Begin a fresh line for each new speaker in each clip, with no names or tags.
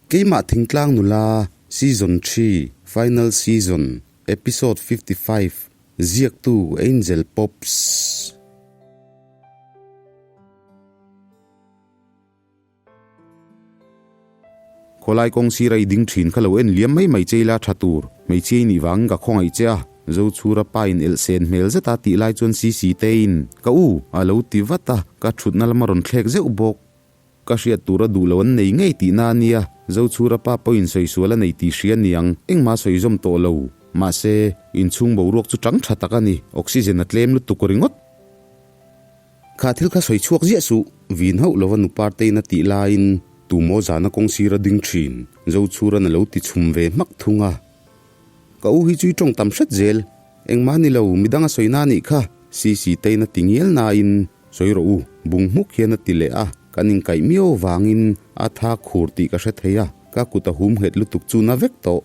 Keimah Thingtlang Nula, Season xii, Final Season, Episode 55, Ziaktu Angel Pops. Khawlai kawng sira i ding thin kha lo en liam mai mai che ila tha tur, hmeichhia i nih vangin ka khawngaih che a, Zochhura pa in elh sen hmel zeta tih lai chuan Sisi te in, Ka u, a lo ti vat a, ka thutna lama rawn thlek zeuh bawk. Ka hriat tura duh lo an nei ngei tihna a nia, Zochhura pa pawhin sawi sual a nei tih hria niang, engmah sawi zawm tawh lo. Mahse, inchhung boruak chu tang tha tak a ni, oxygen a tlem lutuk ringawt. Kha thil kha sawi chhuak ziah suh, vin hauh lova nu Partein a tih laiin tumaw zana kawng sir a ding thin, Zochhuran a lo ti chhum ve hmak thung a. Ka u hi chu i tawng tam hret zel, engmah ni lo, midang a sawi na anih kha, Sisi tein a ti ngial nain sawi rawh u, bung hmuk hian a ti leh a, kan inkaih miau vangin a tha khur tih ka hre thei a, ka kut a hum nghet lutuk chu na vek tawh.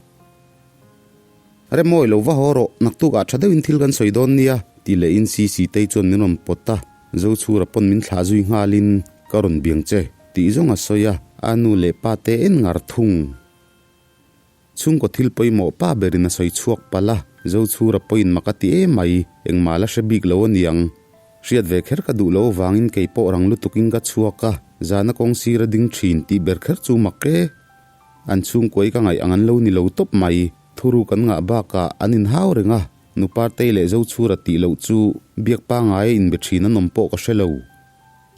Remawi lo va haw rawh, naktukah tha deuhin thil kan sawi dawn nia, ti lehin Sisi tei chuan min rawn pawt a, Zochhura pawn min thlah zui nghalin ka rawn biang che, tih zawng a sawi a, a nu leh pa te en ngar thung. Chhungkaw thil pawimawh pa berin a sawi chhuak palh a, Zochhura pawhin mak a ti em mai, engmah la hre bik lo a niang. Hriat ve kher ka duh lo avangin kei pawh rang lutukin ka chhuak a, zana kawng sir a ding thin tih ber kher chu mak e. An chhungkuai ka ngaih ang an lo ni lo tawp mai. Thuru kan ngah bakah an inhau reng a, nu Partei leh Zochhura tih loh chu biak pangngai a inbe thin an awm pawh ka hre lo.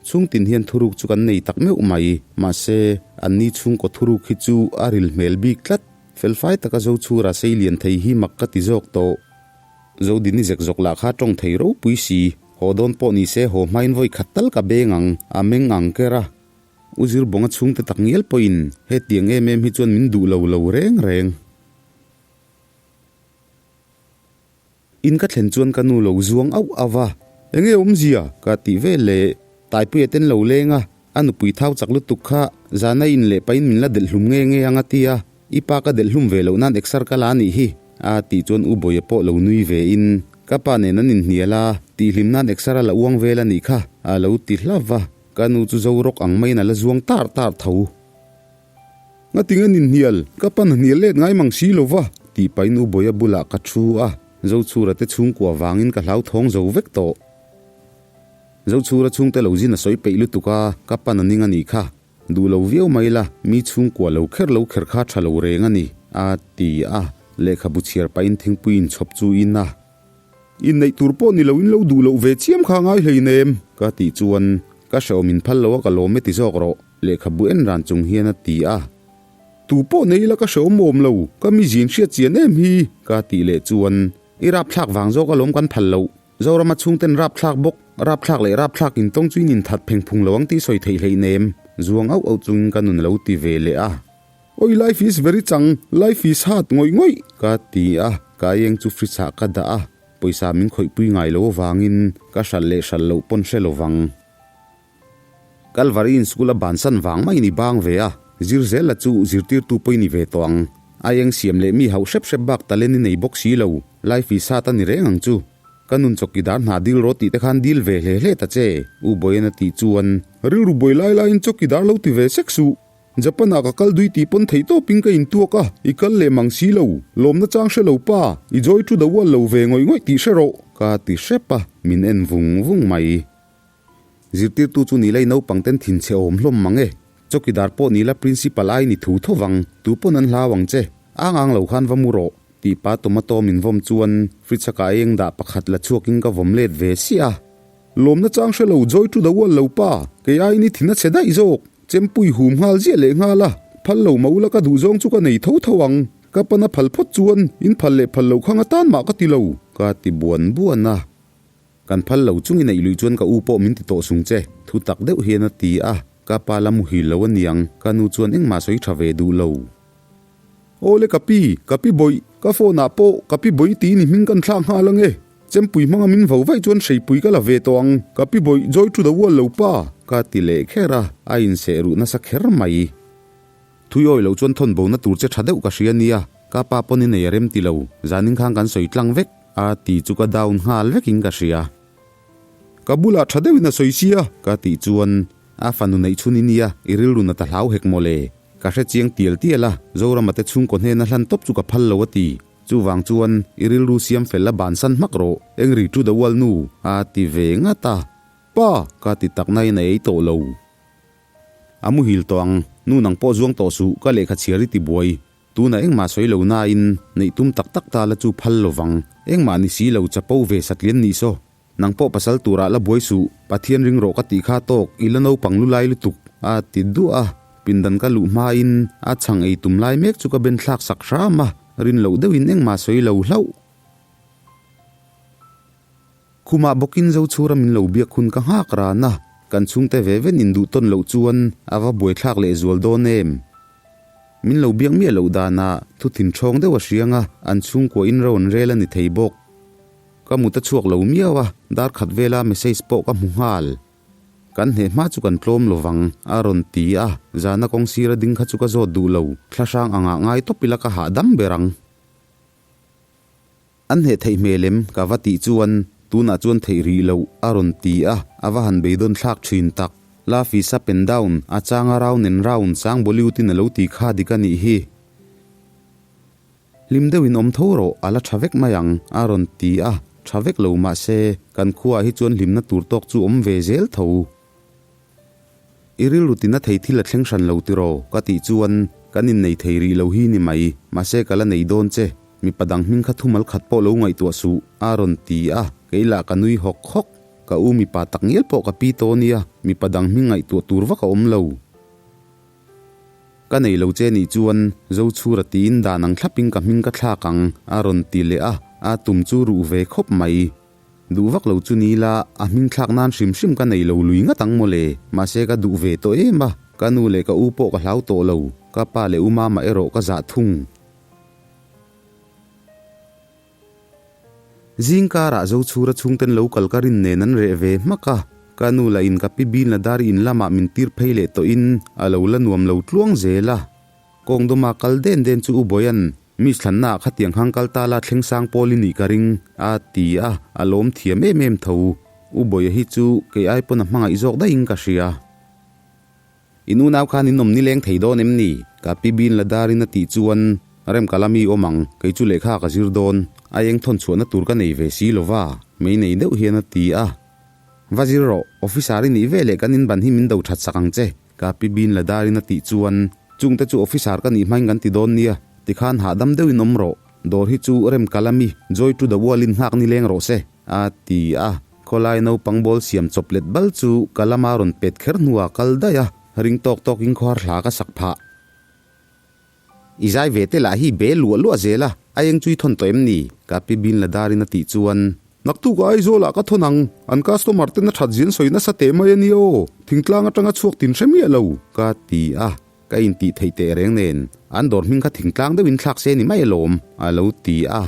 Chhungtin hian thuruk chu kan nei tak meuh mai, mahse, anni chhungkaw thuruk hi chu a ril hmel bik tlat. Felfai taka Zochhura sei lian thei hi mak ka ti zawk tawh. Zodini zek zawk lah kha tawng thei ropui si, haw dawn pawh ni se haw hmain vawi khat tal ka beng ang, a meng ang ker a. U Zirbawnga chhungte tak ngial pawhin hetiang em em hi chuan min duh lo lo reng reng. In ka thlen chuan ka nu lo zuang auh auh a, Enge awmzia? ka tih ve leh. Taipuia ten lo leng a, a nupui thau chak lutuk kha zana in leh pahin min la delh hlum nge nge ang a ti a, I pa ka delh hlum ve loh nan eksar ka la anih hi a tih chuan U Bawia pawh lo nui ve in, Ka pa nen an inhnial a, tihhlim nan eksar a la uang vel anih kha a lo ti hlauh a. Ka nu chu zo rawk ang maiin a la zuang tar tar tho. Ngatinge nin hnial, ka pan a hnial let ngai mang si lo va, tih pahin U Bawia bulah ka thu a, Zochhura te chhungkua vangin ka hlauthawng zo vek tawh. Zochhura chhungte lo zin a sawi peih lutuk a, ka pan a ning a nih kha. Duh lo viau mai la, mi chhungkua lo kher lo kher kha tha lo reng a ni, a ti a, lehkhabu chhiar pahin thingpui inchhawp chu in a. Inneih tur pawh ni loin lo duh loh ve chiam kha ngai hleinem, ka tih chuan ka hrehawm in phal lo a ka lawm e ti zawk rawh, lehkhabu en ran chung hian a ti a. Tu pawh nei ila ka hrehawm awm lo, ka mi zin hriat chian em hi, ka tih leh chuan i rapthlak vang zawk alawm kan phal loh, Zorama chhungten rapthlak bawk, rapthlak leh rapthlak intawng chu in inthat pheng phung lo ang tih sawi theih hleinem, zuang auh auh chungin ka nun lo ti ve leh a. Oi life is very chang, life is hard ngawih ngawih ka ti a, ka eng chu fridge ah ka dah a, pawisa min khawihpui ngai lo avangin ka hralh leh hralh loh pawn hre lo vang. Kalvari in school a bansan vang mai ni bang ve a, zir zel la chu zirtirtu pawh i ni ve tawh ang. A eng siam leh mi hauh hrep hrep bak talent i nei bawk si lo, life is hard a ni reng ang chu. Ka nun chawkidar hna dil rawh tih te khan dil ve hle hle ta che, U Bawian a tih chuan rilru buai lai laiin chawkidar lo ti ve sek suh. Japan ah ka kal dui tih pawn theih tawpin ka intuak a, i kal leh mang si lo, lawmna chang hre lo pa, i joy to the world lo ve ngawih ngawih tih hre rawh, ka ti hrep a, min en vung vung mai. Zirtirtu chu nilai naupang ten thinchhe awm hlawm mang e, chawkidar pawh nila principal ai ni thu tho vang, tu pawn an hlau ang che, ang ang lo khan va mu rawh, tih pa tomato min vawm chuan fridge a ka eng dah pakhat la chhuakin ka vawm let ve siah a. Lawmna chang hre lo joy to the world lo pa, kei aiin i thin a chhe daih zawk. Chempui hum nghal ziah leh nghal a, phal lo mah ula ka duh zawng chu ka nei tho tho ang. Ka pana phal phawt chuan in phal leh phal lo khang atan mah ka ti lo, ka ti buan buan a. Kan phal lo chungin a i luih chuan ka u pawh min ti tawh sung che, thu tak deuh hian a ti a, ka pa la muhil lo aniang, ka nu chuan engmah sawi tha ve duh lo. Awle ka pi, ka pi bawih, ka phone ah pawh ka pi bawih tiin i hming kan thlak nghal ange. Chempui hmanga min vo vaih chuan hreipui ka la ve tawh ang, ka pi bawih joy to the world lo pa, ka ti leh kher a, a inseh ruh nasa kher mai. Thui awi loh chuan thawn bona tur che tha deuh ka hria nia, ka pa pawn i nei a rem ti lo, zanin khan kan sawi tlang vek, a ti chu ka down nghal vekin ka hria. Ka bulah tha deuhin a sawi sia, ka tih chuan, a fanu neih chhun i nia, i rilru na ta hlau hek mawle. Ka hre chiang tial tial a, Zorama te chhungkaw hnena hlan tawp chu ka phal lo a ti. Chuvang chuan i rilru siam fel a bansan hmak rawh, Engri chu the wall nu a ti ve ngat a. Pa! Ka ti tak nain a ei tawh lo. A muhil tawh ang, nu nang pawh zuang tawh suh, ka lehkha chhiar i ti buai. Tunah engmah sawi lo nain neih tum tak tak ta la chu phal lo vang. Engmah ni si lo chapo ve satlian nih saw. Nang pawh pasal turah la buai suh, Pathian ring rawh ka tih kha tawk, i la naupang lu lai lutuk, a ti duah a. Pindan ka luh hmain a chhang ei tum lai mek chu ka ben thlak sak hram a, rin loh deuhin engmah sawi lo hlauh. Khumah bawkin Zochhura min lo biak hun ka nghak ran a, kan chhungte ve ven induh tawn loh chuan a va buaithlak lehzual dawn em? Min lo biak miah loh danah thu thinthawng deuh a hriang a, an chhungkua in ro an rel a ni thei bawk. Ka mut a chhuak lo miau a, dar khat vela message pawh ka hmu nghal. Kan hneh hma chu kan tlawm lo vang, a rawn ti a, zana kawng sira ding kha chu ka zawt duh lo, thlahrang angah ngai tawp ila ka hahdam ber ang. An hneh theih hmel em? Ka va tih chuan, Tunah chuan theih rih loh, a rawn ti a, a va han beidawn thlak thin tak. Love is up and down, a changa round and round, sang Bollywood in a lo ti kha dik a nih hi. Hlim deuhin awm tho rawh, a la tha vek mai ang, a rawn ti a, tha vek lo mah se, kan khuaah hi chuan hlimna tur tawk chu awm ve zel tho. I rilru tina thei thil a thleng hran lo tiraw? Ka tih chuan, Kan innei thei rih lo hi ni mai, mahse ka la nei dawn che, mipa dang hming kha thumal khat pawh lo ngaihtuah suh, a rawn ti a, kei lah ka nui hawk hawk. Ka u mipa tak ngial pawh ka pi tawh nia, mipa dang hming ngaihtuah tur vak a awm lo. Ka nei lo che nih chuan Zochhura tiin dan ang thlapin ka hming ka thlak ang, a rawn ti leh a, a tum chu ruh ve khawp mai. Duh vak lo chu ni la, a hming thlak nan hrim hrim ka nei lo lui ngat ang mawle, mahse ka duh ve tawh em a, ka nu leh ka u pawh ka hlau tawh lo, ka pa leh u mama erawh ka zah thung. Zing karah Zochhura chhungten lo kal ka rin nen an reh ve hmak a, ka nu lah in ka pi bin la dar in lamah min tir phei leh tawh in a lo la nuam lo tluang zel a. Kawng dawma kal den den chu U Bawia'n Miss Thlanna ah khatiang hang kal ta la thleng sang pawl i nih ka ring, a ti a, a lawm thiam em em tho. U Bawia hi chu kei ai pawn a hmangaih zawk daihin ka hria. In unau khan in awm nileng thei dawn em ni? Ka pi bin la darin a tih chuan rem ka la mi awm ang, kei chu lehkha ka zir dawn, a eng thawn chhuahna tur ka nei ve si lova, mei nei deuh hian a ti a. Va zir rawh, officer i nih veleh kan inban hi min do that sak ang che, Ka pi bin la darin a tih chuan, Chungte chu officer ka nih hmain kan ti dawn nia, tikhan hahdam deuhin awm rawh, dawr hi chu rem kal ami, joy to the world in nghak ni leng rawh se, a ti a. Khawlai naupang ball siam chawp let bal chu ka lama rawn pet kher hnuah kal daih a, ring tawk tawkin khawhar hla ka sak phah. I zai ve te lah hi be luah luah zel a, a eng chu i thawn tawh em ni? Ka pi bin la darin a tih chuan.
Naktuk a Aizawl ah ka thawn ang, an customer ten a that zian sawi nasa teh mai a nia aw, thingtlang atanga chhuak tin hre miah lo,
ka ti a, ka intih theih teh reng nen, an dawr hming kha thingtlang deuhin thlak se ni mai alawm, a lo ti a.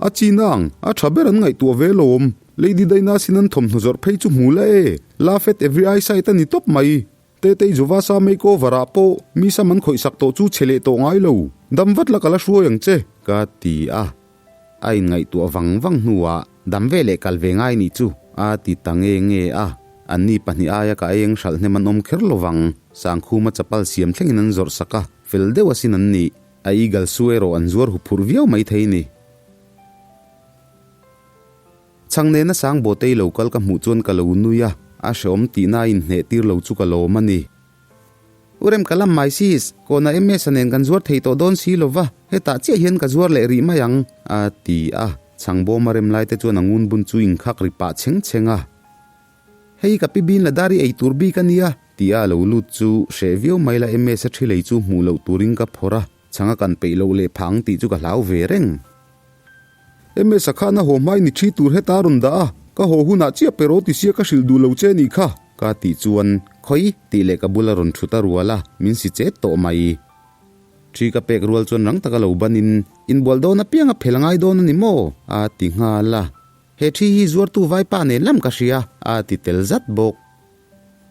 A chin ang, a tha ber an ngaihtuah ve alawm, Lady Daina sin an thawmhnaw zawrh phei chu hmu la e, laugh at every eyesight a ni tawp mai. Tetei Jovasa makeover ah pawh mi sam an khawih sak tawh chu che leh tawh ngai lo, dam vat la ka la hruai ang che,
ka ti a. A inngaihtuah vang vang hnuah dam ve leh kal ve ngai nih chu a ti ta nge nge a. Anni pahnih aia ka eng hralh hnem an awm kher lo vang, Sangkhuma chapal siam thlengin an zawrh sak a, fel deuh asin an nih. A eagle su erawh an zuar huphurh viau maithei ni. Chhang nena sang bawtei lo kal ka hmuh chuan ka lo nui a, a hreawm tihna a inhneh tir lo chu ka lawm a ni. U rem ka lam mai sis, kawna MS-a nen kan zuar thei tawh dawn si lo va, hetah chiah hian ka zuar leh rih mai ang, a ti a, chhang bawm a rem lai te chuan a ngun bun chu inkhak ri pah chheng chheng a. Hei ka pi bin la dar i ei tur bik a nia, tia a lo lut chu hreh viau mai la MS-a thi lei chu hmuh loh turin ka phawrh a, chhang a kan peih loh leh phah ang tih chu ka hlau ve reng.
MS-a khan a haw hmai ni thi tur heta a rawn dah a, ka haw hunah chiah pe rawh ti sia ka hrilh duh lo che nih kha,
ka tih chuan khawi tih leh ka bula rawn thut a rual a, min si chet tawh mai. Thi ka pek rual chuan rang taka lo banin, Inbual dawn apiang a phel a ngai dawn a ni maw? a ti nghal a. He thi hi zuartu vaipa nen lam ka hria, a ti tel zat bawk.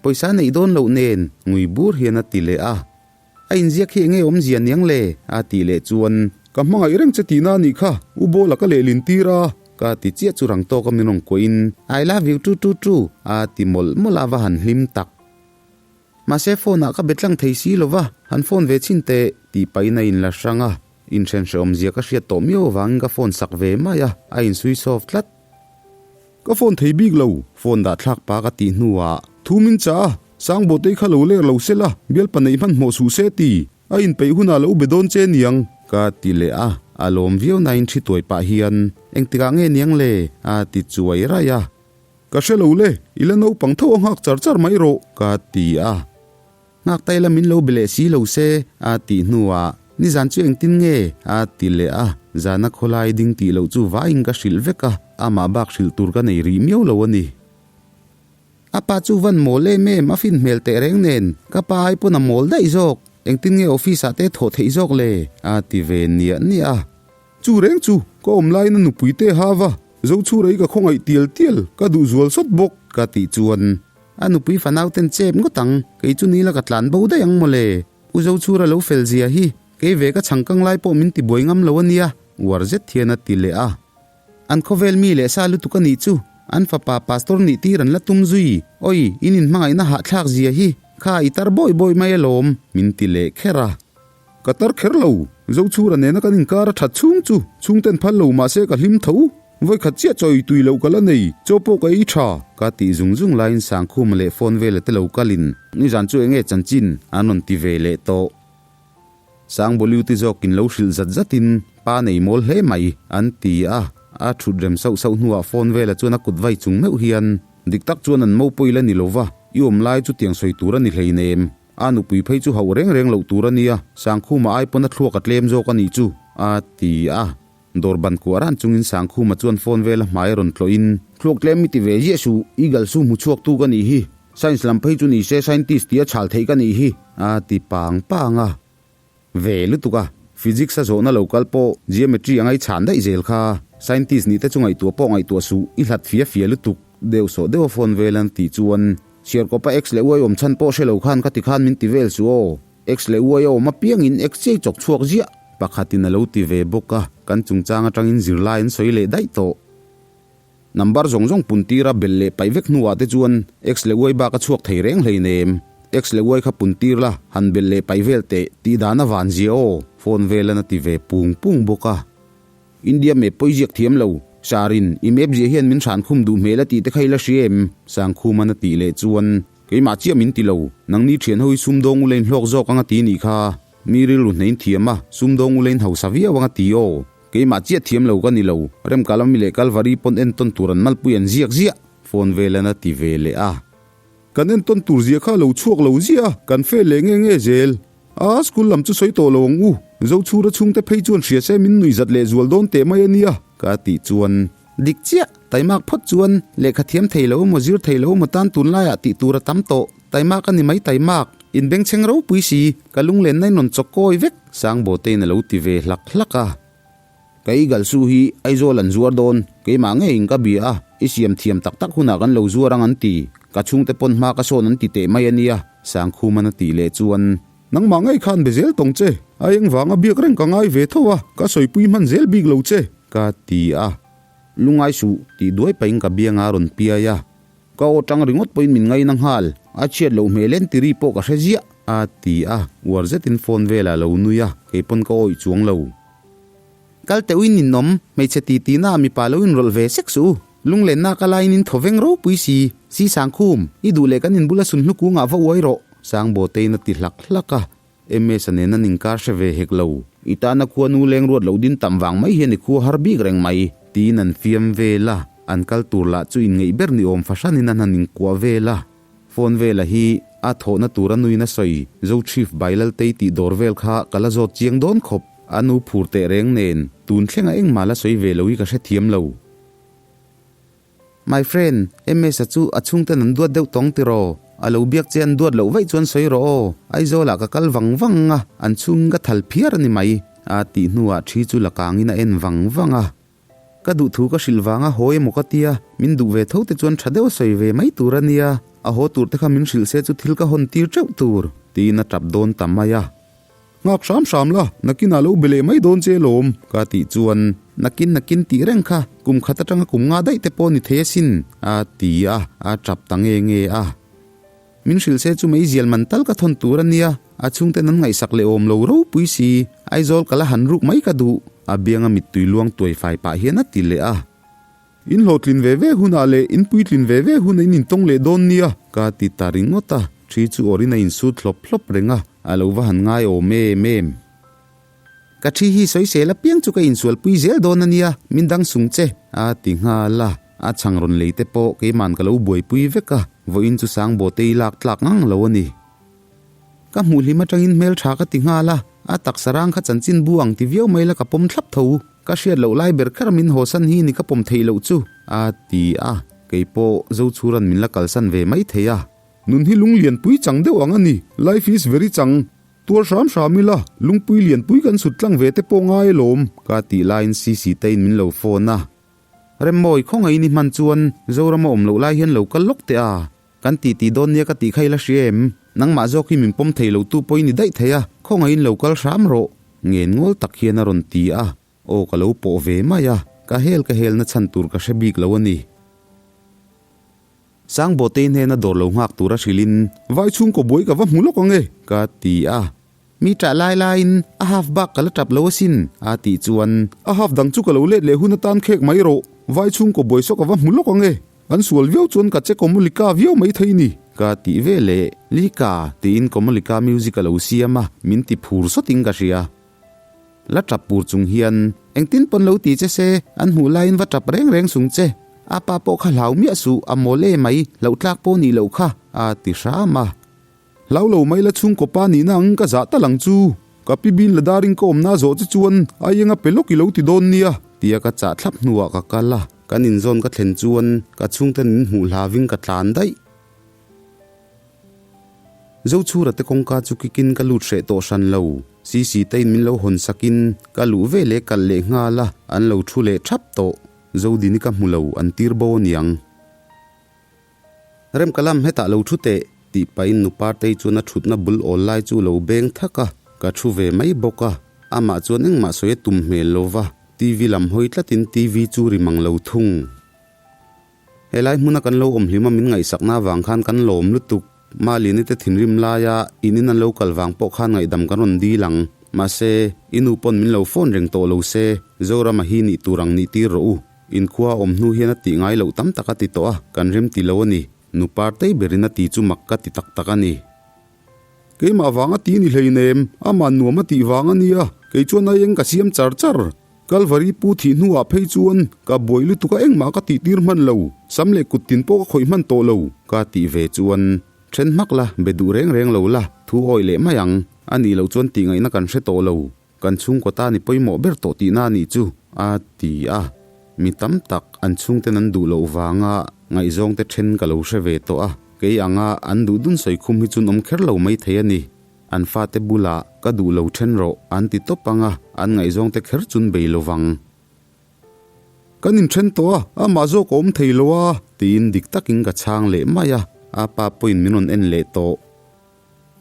Pawisa neih dawn loh nen, ngui bur hian a ti leh a. A inziak hi enge awmzia niang le? a tih leh chuan.
Ka hmangaih reng che tihna a nih kha, U Bawla ka lehlin tir a.
Ka ti chiah chu rang tawka min rawn kuahin, I love you too too too, a ti mawlh mawlh a va han hlim tak. Mahse phone ah ka be tlang thei si lo va, han phone ve chhin teh tih pahin a inla hrang a. Inhren hrehawmzia ka hriat tawh miau avangin ka phone sak ve mai a, a insui sawf tlat.
Ka phone thei bik lo.
Phone dah thlak pa ka tih hnuah.
Thu min chah a, Sangbawtei kha lo lek lo se la, bialpa neih hmanhmawh suh se ti. A inpeih hunah lo be dawn che niang.
Ka ti leh a, a lawm viau nain thi tuai pah hian, Engtikah nge niang le? a ti chuai raih a.
Ka hre lo le, i la naupang tho a nghak char char mai rawh.
Ka ti a. Nghak ta ila min lo be leh si lo se, a tih hnuah, Nizan chu engtin nge? a ti leh a, zana khawlai ding tih loh chu vaiin ka hrilh vek a, amah bak hrilh tur ka nei rih miau lo a ni. A pa chu van mawl em em, a fin hmel teh reng nen, ka pa ai pawn a mawl daih zawk, engtin nge office ah te thawh theih zawk le? a ti ve niah niah a.
Chu reng chu, ka awm laiin a nupui te hava, Zochhura i ka khawngaih tial tial, ka duh zual sawt bawk.
Ka tih chuan, a nupui fanau ten chep ngawt ang, kei chu nila ka tlan bo daih ang mawle, U Zochhura lo fel zia hi, kei ve ka chhangkang lai pawh min ti buai ngam lo a nia, uar zet hian a ti leh a. An khawvel mi leh sa lutuk a nih chu, an fapa pastor nih tir an la tum zui, oi, in inhmangaihna hahthlak zia hi, kha i tar bawi bawi mai alawm, min ti leh kher a.
Ka tar kher lo, Zochhura nena kan inkar a that chhung chu chhungten phal lo mahse ka hlim tho, vawikhat chiah chawi tui loh ka la nei, chaw pawh ka ei tha.
Ka tih zung zung laiin Sangkhuma leh phone vela te lo kalin nizan chu enge chanchin an rawn ti ve leh tawh. Sangbawliuti zawkin lo hrilh zat zatin, Pa nei mawl hle mai, an ti a. A thut rem sauh sauh hnuah phone vela chuan a kut vai chung meuh hian, Dik tak chuan an mo pawh ila ni lova, i awm lai chu tiang sawi tur a ni hleinem. A nupui phei chu hauh reng reng loh tur a nia, Sangkhuma ai pawn a thluak a tlem zawk a nih chu, a ti a. Dawr ban kuah ran chungin Sangkhuma chuan phone vela hmai a rawn tlawhin, Thluak tlem i ti ve ziah suh, Eagle su hmu chhuaktu ka nih hi. Science lam phei chu ni se scientist tia chhal theih ka nih hi, a ti pang pang a. Ve lutuk a, physics a zawhna lo kal pawh geometry a ngaihchhan daih zel kha. Scientist nih te chu ngaihtuah pawh ngaihtuah suh, i hlat fia fia lutuk, deuh sawh deuh a phone vel an tih chuan chhiarkawpa X leh Y awm chhan pawh hre lo khan ka ti khan min ti vel suh aw. X leh Y a awm apiangin X chiai chawk chhuak ziah. Pakhatin a lo ti ve bawk a, kan chungchang atangin zirlai an sawi leh daih tawh. Number zawng zawng pun tira belh leh paih vek hnuah te chuan X leh Y bak a chhuak thei reng hleinem. X leh Y kha pun tir la, han belh leh paih vel teh tih dan a van zia aw, phone velan a ti ve pung pung bawk a. India map pawh i ziak thiam lo, Sarin, i map ziah hian min hran khum duh hmel a tih te kha i la hria em? Sangkhuman a tih leh chuan, Keimah chiah min ti lo, nangni thian ho hi sumdawng ula in hlawk zawk ang a ti nih kha. Mi rilru hnein thiam a, sumdawng ula in hausa viau ang a ti aw. Keimah chiah thiam lo ka ni lo, Remkalami leh Kalvari pawn entawn tur an malpui an ziak ziah, phone velan a ti ve leh a.
Kan entawn tur ziah kha lo chhuak lo ziah a, kan fail leh nge nge zel. A, school lam chu sawi tawh lo ang u, Zochhura chhungte phei chuan hria se min nuih zat leh zual dawn teh mai a nia,
ka tih chuan. Dik chiah, taimak phawt chuan lehkha thiam thei lo emaw zir thei lo emaw tan tunlaiah tih tur a tam tawh, taimak a ni mai taimak, inbengchheng ropui si, ka lunglenna in rawn chawk kawi vek. Sangbawtein a lo ti ve hlak hlak a. Ka Eagle su hi Aizawl an zuar dawn, keimah ngeiin ka bia a, i siam thiam tak tak hunah kan lo zuar ang an ti, ka chhungte pawn hma ka sawn an ti teh mai a nia, Sangkhuman a tih leh chuan.
Nangmah ngei khan be zel tawng che, a eng vanga biak reng ka ngai ve tho a, ka sawipui hman zel bik lo che,
ka ti a. Lungai suh, tih duai pahin ka bianga a rawn piai a. Ka aw tang ringawt pawhin min ngaina nghal, a chhiat loh hmel en tiri pawh ka hre ziah, a ti a, uar zetin phone velah a lo nui a, kei pawn ka awih chuang lo. Kal teh uin ninawm, hmeichhe ti ti na mipa lo inrawlh ve sek suh u, lunglenna ka laiin in thaw veng ropui si, si Sangkhum, i duh leh kan inbula sunhlu kungah va uai rawh, Sangbawtein a ti hlak hlak a, MS-a nen an inkar hre ve hek lo. I tana khua nu leng ruat lo din tam vang mai hian i khua har bik reng mai, tiin an fiam vel a, an kal tur lah chu inngeih ber ni awm fahranin an han inkuah vel a. Phone vela hi a thawhna tur a nuin a sawi, Zo Chief Bailaltei tih dawr vel kha ka la zawt chiang dawn khawp, a nu phur teh reng nen, tun thlenga engmah la sawi ve lo hi ka hrethiam lo. My friend, MS-a chu a chhungten an duat deuh tawng tiraw? A lo biak che an duat loh vaih chuan sawi rawh aw, Aizawlah ka kal vang vang a, an chhungin ka thal phiar a ni mai, a tih hnuah thi chu la kangin a en vang vang a. Ka duh thu ka hrilh vang a haw emaw ka tia, min duh ve tho te chuan tha deuh a sawi ve mai tur a nia, a haw tur te kha min hrilh se chu thil ka hawn tir teuh tur, tiin a tap dawn ta mai a.
Nghak hram hram la, nakinah lo be leh mai dawn che lawm,
ka tih chuan nakin nakin tih reng kha kum khat atanga kum nga daih te pawh ni thei asin, a ti a, a tap ta nge nge a. Min hrilh se chu meizial man tal ka thawn tur a nia, a chhungten an ngaihsak leh awm lo ropui si, Aizawl ka la han ruk mai ka duh, a bianga mittui luang tuai fai pah hian a ti leh a.
In hlawhtlin ve ve hunah leh in puitlin ve ve hunah in intawng leh dawn nia,
ka ti ta ringawt a, ṭhi chu awrin a insut hlawp hlawp reng a, a lo va han ngai awm em em. Ka ṭhi hi sawisel apiang chu ka insualpui zel dawn a nia, min dang sung che, a ti nghal a, a chhang rawn lei te pawh keiman ka lo buaipui vek a, vawiin chu Sangbawtei lak tlak ngang lo a ni. Ka hmuh hlim atangin hmeltha ka ti nghal a, a taksa rang kha chanchin bu ang ti viau mai la ka pawm thlap tho, ka hriat loh lai ber kher min hawsan hi ni ka pawm theih loh chu, a ti a, keipawh Zochhuran min la kalsan ve mai thei a.
Nun hi lung lianpui chang deuh ang a ni, life is very chang. Tuar hram hram ila, lungpui lianpui kan sut tlang ve te pawh ngai alawm,
ka tih laiin Sisi tein min lo phone a. Remmawi, khawngaihin i hman chuan Zorama awm loh lai hian lo kal lawk teh a, kan tih tih dawn nia ka tih kha i la hria em? Nangmah zawk hi min pawm thei lo tu pawh i ni daih thei a, khawngaihin lo kal hram rawh, ngen ngawl tak hian a rawn ti a. Aw ka lo pawh ve mai a, ka hel ka helna chhan tur ka hre bik lo a ni. Sangbawtei hnena dawr lo nghak tura hrilhin,
Vai chhungkaw buai ka va hmu lawk ang e,
ka ti a. Mi ṭah lai laiin a half bak ka la ṭap lo asin, a tih chuan.
A half dang chu ka lo let leh hun atan khek mai rawh, vai chhungkaw buai saw ka va hmu lawk ang e, an sual viau chuan ka che Komolika viau mai thei ni,
ka tih ve leh. Lika, tiin Komolika music a lo siam a, min ti phur sawtin ka hria. La ṭap pur chung hian, Engtin pawn lo ti che se, an hmuh laiin va ṭap reng reng sung che. A pa pawh kha hlau miah suh, a mawl e mai, hlauh tlak pawh nih loh kha, a ti hram a.
Hlau lo mai la chhungkaw pa nihna ang ka zah tal ang chu. Ka pi bin la darin ka awmna zawh che chuan aienga pe lawk i lo ti dawn nia.
Tia ka chah thlap hnuah ka kal a, kan inzawn ka thlen chuan ka chhungten min hmuh hlavin ka tlan daih. Zochhura te kawngka chu kikin ka lut hreh tawh hran lo. Sisi tein min lo hawn sakin ka luh ve leh kalh leh nghal a, an lo thu leh thap tawh. Zodini ka hmu lo, an tir bo aniang. Remkalam hetah lo thu teh, tih pahin nu Partei chuan a thutna bul awl lai chu lo beng thak a, ka thu ve mai bawk a. Amah chuan engmah sawi a tum hmel lo va, TV lam hawi tlatin TV chu ri mang lo thung. Helai hmuna kan lo awm hlima min ngaihsakna avang khan kan lawm lutuk. Malini te thinrim laia in in an lo kal vang pawh khan ngaihdam kan rawn dil ang. Mahse, i nu pawn min lo phone reng tawh lo se, Zorama hi nih tur ang nih tir rawh u. In khua a awm hnu hian a tih ngai loh tam tak a ti tawh a, kan rem ti lo a ni. Nu Partei berin a ti chu mak ka ti tak tak a ni.
Keimah vang a ti ni hleinem, amah nuam a tih vang a nia, kei chuan a eng ka siam char char. Kalvari pu thih hnuah phei chuan ka buai lutuk a engmah ka tih tir hman lo, sam leh kut tin pawh ka khawih hman tawh lo,
ka tih ve chuan then hmak la, be duh reng reng lo la, thu awih leh mai ang, a nih loh chuan tih ngaihna kan hre tawh lo, kan chhungkaw tan i pawimawh ber tawh tihna a nih chu, a ti a. Mi tam tak an chhungten an duh loh vanga ngaihzawngte then ka lo hre ve tawh a, kei anga an duh dun sawi khum hi chun awm kher lo mai thei a ni. An fate bulah ka duh lo then rawh an ti tawp ang a, an ngaihzawngte kher chun bei lo vang.
Kan inthen tawh a, amah zawk a awm thei lo a,
tiin dik takin ka chhang leh mai a, a pa pawhin min rawn en leh tawh.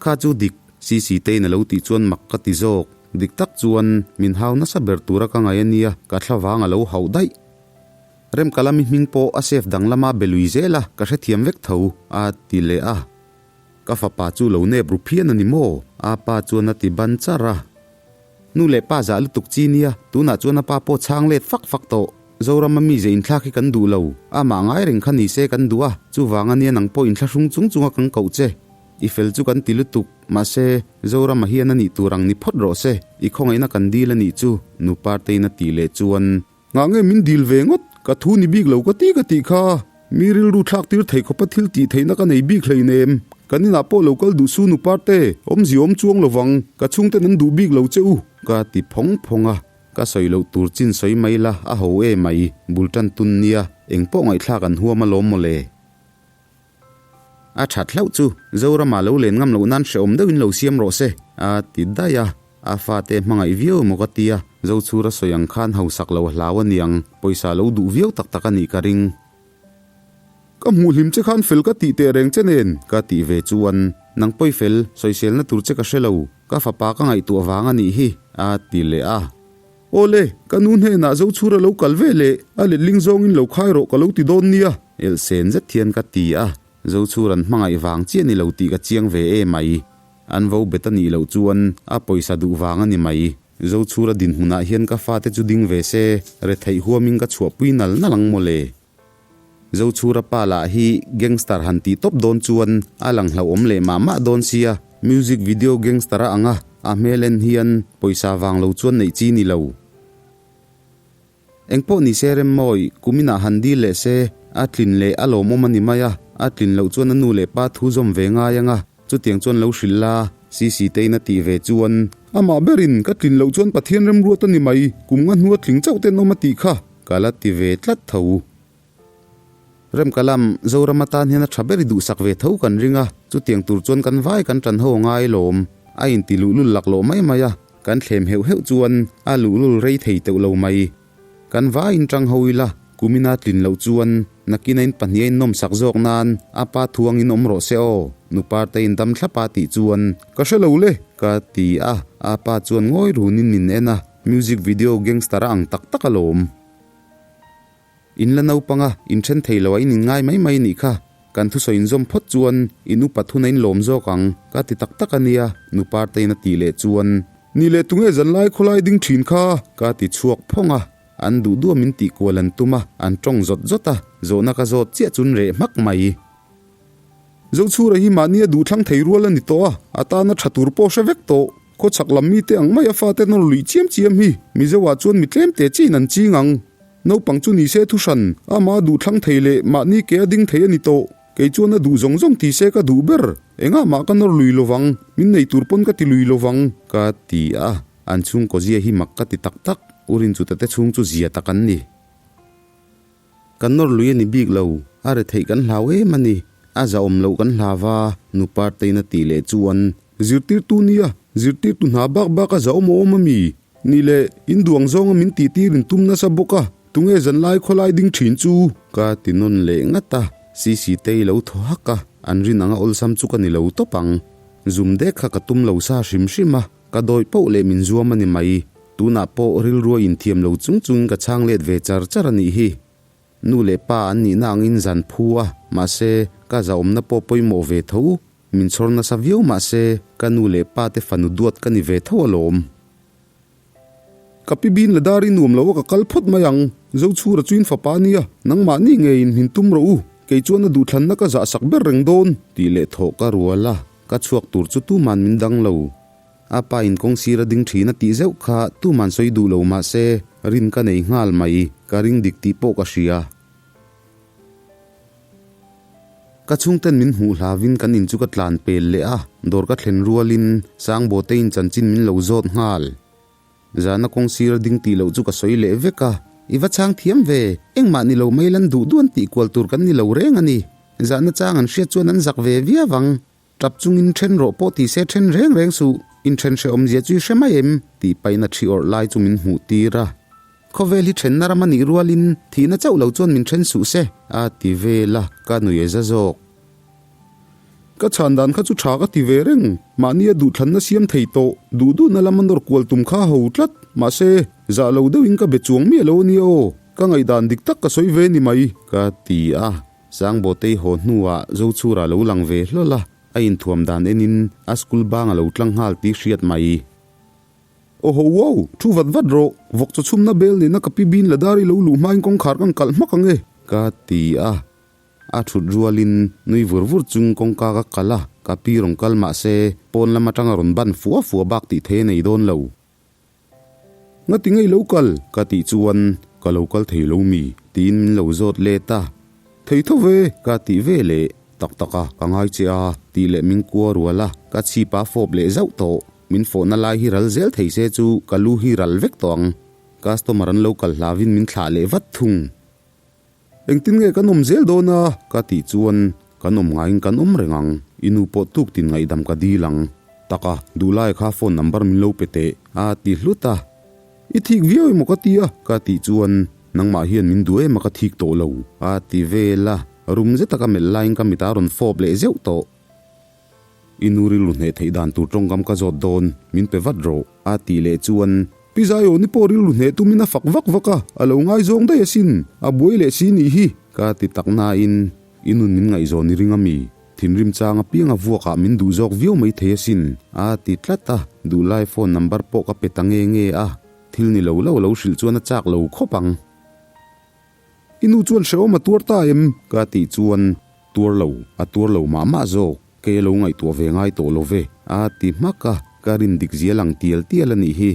Kha chu dik, Sisi tein a lo tih chuan mak ka ti zawk. Dik tak chuan min hau nasa ber tura ka ngaih a nia, ka thla vang a lo hauh daih. Remkalami hming pawh a save danglama be lui zel a, ka hrethiam vek tho, a ti leh a. Ka fapa chu lo nep ru phian a ni maw? A pa chuan a ti ban char a. Nu leh pa zah lutuk chi nia, tunah chuan a pa pawh chhang let fak fak tawh. Zorama mize inthlak hi kan duh lo, amah ngai reng kha ni se kan duh a, chuvang a nia nang pawh inthlahrung chung chunga kan koh che. I fel chu kan ti lutuk, mahse, Zorama hian a nih tur ang ni phawt rawh se, i khawngaihna kan dil a nih chu, nu Partein a tih leh chuan.
Ngah nge min dil ve ngawt, ka thu ni bik lo ka ti ka tih kha. Mi rilru thlak tir thei khawpa thil tih theihna ka nei bik hleinem. Kan inah pawh lo kal duh su nu Parte, awmzia awm chuang lovang, ka chhungten an duh bik lo che u.
Ka ti phawng phawng a, ka sawi loh tur chin sawi mai la, a ho e mai, bul tan tun nia, eng pawh ngaihthlak an huam alawm mawle. A that hlauh chu Zorama lo len ngam loh nan hrehawm deuhin lo siam rawh se, a ti daih a. A fate hmangaih viau emaw ka ti a, Zochhura sawi ang khan hausak lo a hlau a niang, pawisa lo duh viau tak tak a nih ka ring.
Ka hmuh hlim che khan fel ka tih teh reng che nen,
ka tih ve chuan, Nang pawi fel, sawiselna tur che ka hre lo, ka fapa ka ngaihtuah vang a nih hi, a ti leh a.
Awle, ka nu hnenah Zochhura lo kal ve leh, a letling zawngin lo khai rawh ka lo ti dawn nia.
Elhsen zet hian ka ti a. Zochhur an hmangaih vang chiah ni lo tih ka chiang ve e mai. An vo bet a nih loh chuan a pawisa duh vang a ni mai. Zochhura dinhmunah hian ka fate chu ding ve se, retheih huamin ka chhuahpui nal nal ang mawle. Zochhura pa lah hi gangster han tih tawp dawn chuan a lang hlauhawm leh mah mah dawn sia, music video gangster a ang a, a hmel en hian pawisa vang lo chuan neih chi ni lo. Engpawh ni se Remmawi, kuminah han dil leh se, a tlin leh a lawmawm a ni mai a, a tlin loh chuan a nu leh pa thu zawm ve ngai ang a, chutiang chuan lo hrilh la, CCtein a tih ve chuan.
Amah berin, ka tlin loh chuan Pathian remruat a ni mai, kum nga hnua tling chauh ten awm a tih kha,
ka la ti ve tlat tho. Remkalam, Zoram atan hian a tha ber i duhsak ve tho kan ring a, chutiang tur chuan kan vai kan tan ho a ngai lawm. A inti luhlul laklawh mai mai a, kan thlem heuh heuh chuan a luhlul rei thei teuh lo mai. Kan vaiin tang ho ila, kumina tlin loh chuan nakina in pahnih a innawmsak zawk nan a pa thuangin awm rawh se aw, Nuparte in dam thlap a tih chuan
ka hre lo le
ka ti a, a pa chuan ngawi runin min en a, music video gangster a ang tak tak alawm. In la naupang a, in then thei lo a in inngai mai mai nih kha. Kan thusawi inzawm phawt chuan in upat hun a inlawm zawk ang, ka ti tak tak a nia, nu Parteiin a tih leh chuan.
Ni leh tunge zanlai khawlai ding thin kha?
Ka ti chhuak phawng a, an duh duh a min tih kual an tum a, an tawng zawt zawt a, zawhna ka zawt chiah chun reh hmak mai.
Zochhura hi mahni a duhthlang thei rual a ni tawh a, a tana tha tur pawh hre vek tawh. Khawchhak lam mite ang mai a fate nawr luih chiam chiam hi Mizo ah chuan mi tlem te chiin an ching ang. Naupang chu ni se thuhran, amah a duhthlang thei leh mahni ke a ding thei a ni tawh. Kei chuan a duh zawng zawng ti se ka duh ber. Engah mah ka nawr lui lovang, min nei tur pawn ka ti lui lovang.
Ka ti a, an chhungkaw zia hi mak ka ti tak tak, u Rinchuta te chhung chu zia tak an ni. Kan nawr lui a ni bik lo, a retheih kan hlau em a ni, a zahawm loh kan hlau va, nu Partein a tih leh chuan.
Zirtirtu nia, zirtirtu hna bak bak a zahawm a awm a mi? Ni le, in duang zawnga min tihtir in tum nasa bawk a, tunge zanlai khawlai ding thin chu?
Ka ti nawn leh ngat a, Sisitei lo thaw hak a, an rin anga awlsam chu ka ni lo tawp ang. Zum dek kha ka tum lo sa hrim hrim a. Ka dawih poh leh min zuam a ni mai. Tunah pawh rilrua inthiam lo chung chungin ka chhang let ve char char a nih hi. Nu leh pa an nihna angin zan phu a, mahse, ka zahawmna pawh pawimawh ve tho. Min chhawr nasa viau mahse, ka nu leh pa te fanu duat ka ni ve tho alawm.
Ka pi bin la dar i nuam lo a ka kal phawt mai ang. Zochhura chu in fapa nia, nangmahni ngeiin min tum rawh u. Kei chuan a duhthlanna ka zahsak ber reng dawn.
Tih leh thawh ka rual a. Ka chhuak tur chu tuman min dang lo. A pa in kawng sir a ding thin a tih zeuh kha tuman sawi duh lo mah se rin ka nei nghal mai, ka ring dik tih pawh ka hria. Ka chhungten min hmuh hlavin kan in chu ka tlan pel leh a, dawr ka thlen rualin Sangbawtein chanchin min lo zawt nghal. Zana kawng sir a ding tih loh chu ka sawi leh vek a, I va chhang thiam ve, engmah ni lo mai lan duh duan tih kual tur kan ni lo reng a ni. Zahna chang an hriat chuan an zak ve viau ang. Tap chungin then rawh pawh ti se then reng reng suh, inthen hrehawm zia chu i hre mai em? tih pahin a thi awrh lai chu min hmuh tir a. Khawvel hi thenna ram a nih rualin thihna chauh lo chuan min then suh se, a ti vel a, ka nui a za zawk.
Ka chhan dan kha chu tha ka ti ve reng, mahni a duhthlanna siam thei tawh, duh duhna lama nawr kual tum kha a ho tlat, mahse, zah lo deuhin ka be chuang miah lo a nia aw, ka ngaihdan dik tak ka sawi ve ni mai.
Ka ti a, Sangbawtei haw hnuah Zochhura lo lang ve hlawl a, a inthuam dan enin a school bang a lo tlang nghal tih hriat mai.
Awhaw wow, thu vat vat rawh, vawk chaw chhumna bel nena ka pi bin la dar i lo luh hmain kawngkhar kan kalh hmak ang e.
Ka ti a, A thut rualin nui vur vur chung kawngka ka kal a, ka pi rawn kal mah se pawn lam atanga rawn ban fua fua bak tih thei a nei dawn lo.
Ngati ngei lo kal?
Ka tih chuan ka lo kal thei lo mi? tiin min lo zawt let a.
Thei tho ve!
Ka tih ve leh tak tak a, ka ngai che a tih leh min kua rual a, ka chhip a fawp leh zauh tawh. Min fawhna lai hi ral zel thei se chu ka lu hi ral vek tawh ang. Customer an lo kal hlavin min thlah leh vat thung.
Engtin nge kan awm zel dawn a?
Ka tih chuan kan awm ngaiin kan awm reng ang, i nu pawh tuk tin ngaihdam ka dil ang. Taka, duhlai kha phone number min lo pe teh, a ti hlut a.
I thik viau emaw ka ti a?
Ka tih chuan nangmah hian min duh em a ka thik tawh lo, a ti vel a, rum zeta ka melh laiin ka mit a rawn fawp leh zeuh tawh. I nu rilru hneh theih dan tur tawngkam ka zawt dawn, min pe vat rawh, a tih leh chuan.
Pi Zaiawni pawh rilru hneh tumin a fak vak vak a, a lo ngaizawng daih asin, a buai leh si nih hi,
ka ti tak nain. I nun min ngaihzawn i ring a mi? Thinrim chang apiang a vuak ah min duh zawk viau mai thei asin, a ti tlat a, duhlai phone number pawh ka pe ta nge nge a, thil ni lo lo lo hrilh chuan a chak lo khawp ang.
I nu chuan hrehawm a tuar ta em?
Ka tih chuan, Tuar lo, a tuar lo mah mah zawk, kei a lo ngaihtuah ve ngai tawh lo ve, a ti hmak a, ka rin dik zia lang tial tial a nih hi.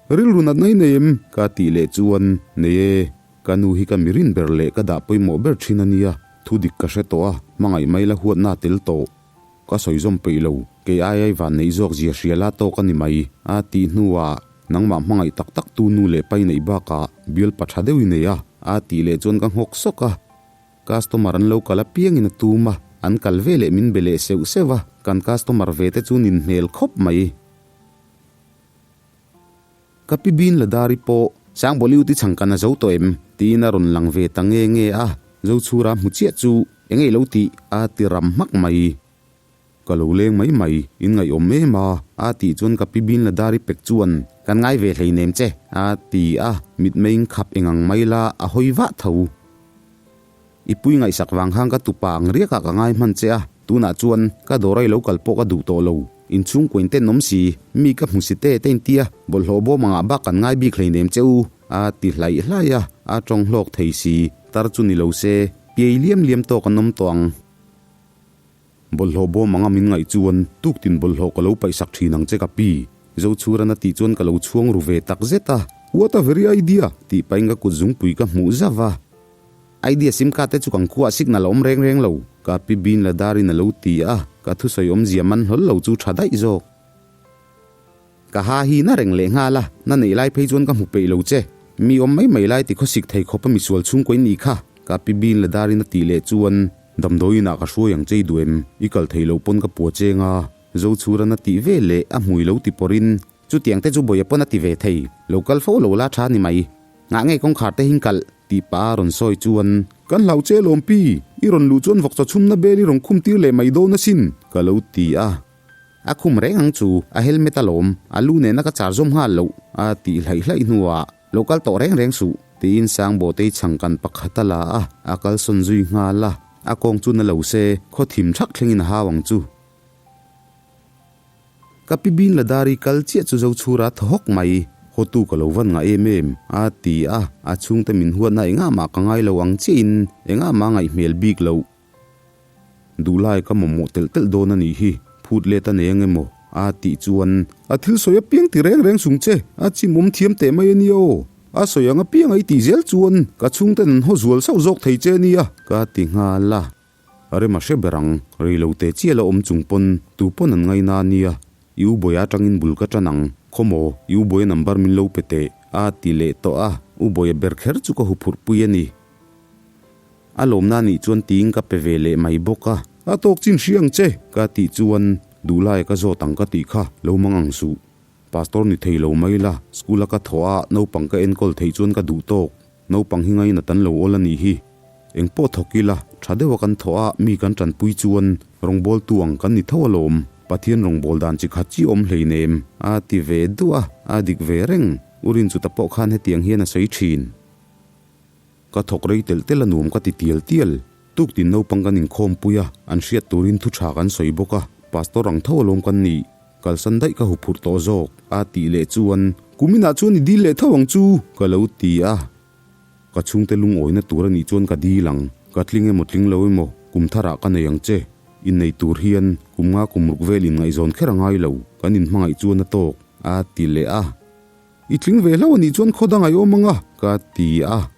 Rilru natna i nei em?
Ka tih leh chuan, Nei e, ka nu hi ka mirin ber leh ka dah pawimawh ber thin a nia, thu dik ka hre tawh a, hmangaih mai la huatna a tel tawh. Ka sawi zawm peih lo, kei ai ai van neih zawk zia hria la tawk a ni mai, a tih hnuah, Nangmah hmangaih tak tak tu nu leh pai neih bakah bial pa tha deuh i nei a, a tih leh chuan ka nghawk sawk a. Customer an lo kal apiangin a tum a, an kal ve leh min be leh seuh seuh a, kan customer ve te chu nin hmel khawp mai. Ka pi bin Ladari pawh Sangbawli uti chhangkan a zo tawh em? tiin a rawn lang ve ta nge nge a, Zochhura hmu chiah chu eng ei lo tih a ti ram hmak mai. Ka lo leng mai mai, in ngaihawm em a, a tih chuan ka pi bin Ladari pek chuan kan ngai ve hleinem che, a ti a, mitmeiin khap eng ang mai la a hawi vah tho. I pui ngaihsak vang khan ka tupa ang riakah ka ngai hman che a, tunah chuan ka dawr a i lo kal pawh ka duh tawh lo. Inchhungkua in tenawm si, mi ka hmu si te te intia, bawlhhlawh bawm angah bak kan ngai bik hleinem che u, a ti hlaih hlaih a, a tawng hlawk thei si, tar chu ni lo se, piai liam liam tawk an awm tawh ang. Bawlhhlawh bawm anga min ngaih chuan tuktin bawlhhlawh ka lo paihsak thin ang che ka pi, Zochhuran a tih chuan ka lo chhuang ru ve tak zet a.
What a very idea!
Tih pahin ka kut zungpui ka hmuh zauh a. Idea sim card te chu kan khuaah signal a awm reng reng lo, ka pi Bin Ladarin a lo ti a, ka thusawi awmzia man hlawl lo chu tha daih zawk. Ka ha hi na reng leh nghal a, na neih lai phei chuan ka hmu peih lo che. Mi awm mai mai lai ti khawsik thei khawp a misual chhungkaw in nih kha, ka pi Bin Ladarin a tih leh chuan damdawiin ah ka hruai ang che i duh em, i kal thei lo pawn ka pua cheng a, Zochhuran a tih ve leh a hmui lo ti pawrhin Chutiang te chu Bawia pawn a ti ve thei, lo kal fo lo la tha ni mai. Ngah nge kawngkhar te hing kalh? tih pa a rawn sawi chuan.
Kan hlau che lawm pi, i rawn luh chuan vawkchaw chhumna bel i rawn khum tir leh mai dawn asin,
ka lo ti a. A khum reng ang chu, a helmet a lawm, a lu nena ka char zawm nghal loh, a tih hlaih hlaih hnuah, Lo kal tawh reng reng suh, tiin Sangbawtei chhangkan pakhat a la a, a kalsawn zui nghal a, a kawng chu na lo se, khaw thim thak thlengin a hau ang chu. Ka pi bin Ladari kal chiah chu Zochhura thaw hawk mai. Hawtu ka lo van ngah em em, a ti a, a chhungte min huatna engah mah ka ngai lo ang chiahin engah mah ngaih hmel bik loh. Duhlai ka mamawh telh telh dawn a nih hi, phut let a nei ang emaw? a tih chuan.
A thil sawi apiang ti reng reng sung che, a chimawm thiam teh mai a nia aw. A sawi ang apiang a i tih zel chuan ka chhungten an haw zual sauh zawk thei che a nia,
ka ti nghal a. A rem a hre ber ang, rei lo te chiah la awm chung pawn tu pawn an ngaina a nia, i u Bawia atangin bul ka tan ang, khawmaw, i u Bawia number min lo pe teh, a ti leh tawh a, u Bawia ber kher chu ka huphurh pui a ni. A lawmna nih chuan tiin ka pe ve leh mai bawk a.
A tawk chin hria ang che,
ka tih chuan duhlai ka zawt ang ka tih kha lo mang ang suh. Pastor ni thei lo mai la, school a ka thawh a naupang ka enkawl theih chuan ka duh tawk. Naupang hi ngaina tan lo awl a nih hi. Eng pawh thawk ila, tha deuha kan thawh a, mi kan tanpui chuan rawngbawltu ang kan ni tho alawm. Pathian rawngbâwl dan chi khat chi awm hleinem, a ti ve duah a, a dik ve reng. U Rinchuta pawh khan hetiang hian a sawi thin. Ka thawk rei telh telh a nuam ka ti tial tial. Tuktin naupang kan inkhawmpui a, an hriat turin thu tha kan sawi bawk a, Pastor ang tho alawm kan nih. Kalsan daih ka huphurh tawh zawk, a tih leh chuan,
Kuminah chuan i dil leh tho ang chu,
ka lo ti a. Ka chhungte lungawina tur a nih chuan ka dil ang, ka tling emaw tling lo emaw, kum tharah ka nei ang che. Innei tur hian kum nga kum ruk vel inngaihzawn kher a ngai lo, kan inhmangaih chuan a tawk, a ti leh a.
I tling ve hlauh a nih chuan khaw dang a awm ang a,
ka ti a.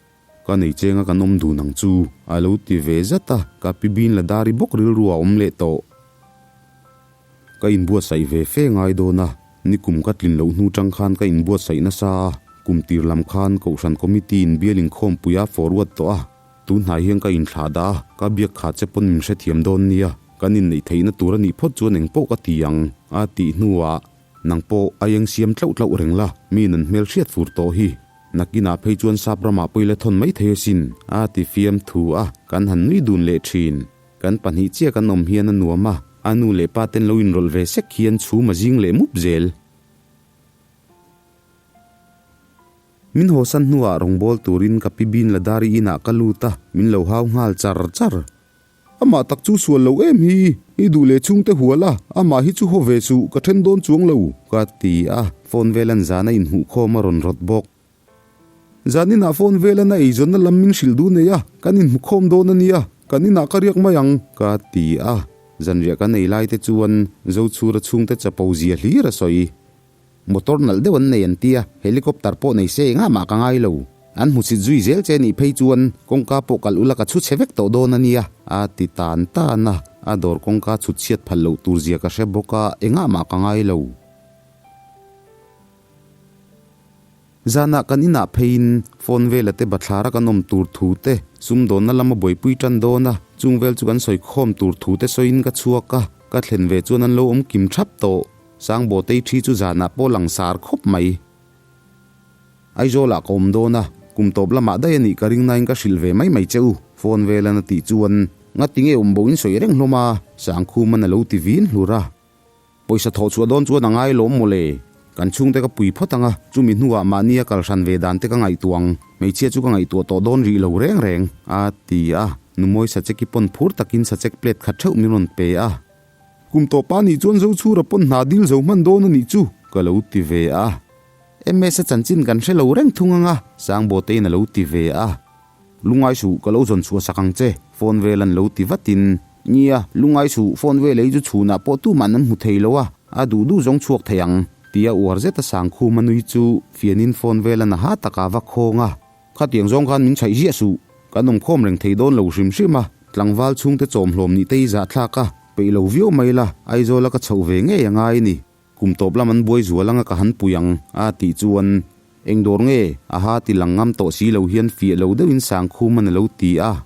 Ka nei chenga kan awm dun ang chu, a lo ti ve zat a, ka pi bin la dari bawk rilru a awm leh tawh. Ka inbuatsaih ve fe ngai dawn a, nikum ka tlin loh hnu tang khan ka inbuatsaih nasa a, kum tir lam khan Kohhran Committee in bial inkhawmpui a forward tawh a, tun hnai hian ka inthlah dah a, ka biak kha che pawn min hrethiam dawn nia, kan inneih theihna tur a nih phawt chuan engpawh ka ti ang, a tih hnuah, Nang pawh a eng siam tlauh tlauh reng la, mi nan hmel hriat fur tawh hi. Nakinah phei chuan sap ramah pawh i la thawn mai thei asin, a ti fiam thu a, kan han nui dun leh thin. Kan pahnih chiah kan awm hian a nuam a, a nu leh pa ten lo inrawlh ve sek hian chhum a zing leh mup zel. Min hawsan hnuah rawngbâwl turin ka pi Bin Ladari inah ka lut a, min lo hau nghal char char.
Amah tak chu sual lo em hi, i duh leh chhungte hual a, amah hi chu haw ve suh, ka then dawn chuang lo,
ka ti a, phone velan zana inhmuhkhawm a rawn rawt bawk.
Zaninah phone velan a eizawnna lam min hrilh duh nei a, kan inhmukhawm dawn a nia, kan inah ka riak mai ang,
ka ti a. Zanriah kan ei lai te chuan Zochhura chhungte chapo zia hlir a sawi. Motor nalh deuh an nei an tia, helicopter pawh nei se engah mah ka ngai lo. An hmusit zui zel che nih phei chuan kawngka pawh kalh ula ka chhu chhe vek tawh dawn a nia, a ti tan tan a. A dawr kawngka chhut chhiat phal loh tur zia ka hre bawk a, engah mah ka ngai lo. Zanah kan inah pheiin phone vela te bathlara kan awm tur thu te, sumdawnna lama buaipui tan dawn a, chung vel chu kan sawi khawm tur thu te sawiin ka chhuak a, ka thlen ve chuan an lo awm kim thap tawh. Sangbawtei thi chu zanah pawh langsar khawp mai. Aizawlah ka awm dawn a, kum tawp lamah daih a nih ka ring nain ka hrilh ve mai mai che u, phone velan a tih chuan ngati nge awm bo in sawi reng hlawm a, Sangkhuman a lo ti vin hlur a. Pawisa thawh chhuah dawn chuan a ngai lawm mawle. Kan chhungte ka pui phawt ang a, chumi hnuah mahnia kal hran ve dan te ka ngaihtuah ang. Hmeichhia chu ka ngaihtuah tawh dawn rih lo reng reng, a ti a. Numawi sacheki pawn phur takin sachek plate khat theuh min rawn pe a.
Kum tawh pa nih chuan Zochhura pawn hna dil zo hman dawn a nih chu,
ka lo ti ve a. MS-a chanchin kan hre lo reng thung ang a, Sangbawtein a lo ti ve a. Lungai suh, ka lo zawn chhuah sak ang che, phone vel an lo ti vatin. Nia, lungai suh, phone vel ei chu chhunah pawh tuman an hmu thei lo a, a duh duh zawng chhuak thei ang, tia uar zeta Sangkhuma nui chu fianin phone vel an aha takah va khawng a. Khatiang zawng khan min chhaih ziah suh, kan awm khawm reng thei dawn lo hrim hrim a, tlangval chhungte chawmhlawm nih te hi zahthlak a, peih lo viau mai la, Aizawla ka chhoh ve ngei a ngai ni. Kum tawp lam an buai zual anga ka han pui ang, a tih chuan, Eng dawr nge? Aha ti lang ngam tawh si lo hian fiah lo deuhin Sangkhuman a lo ti a.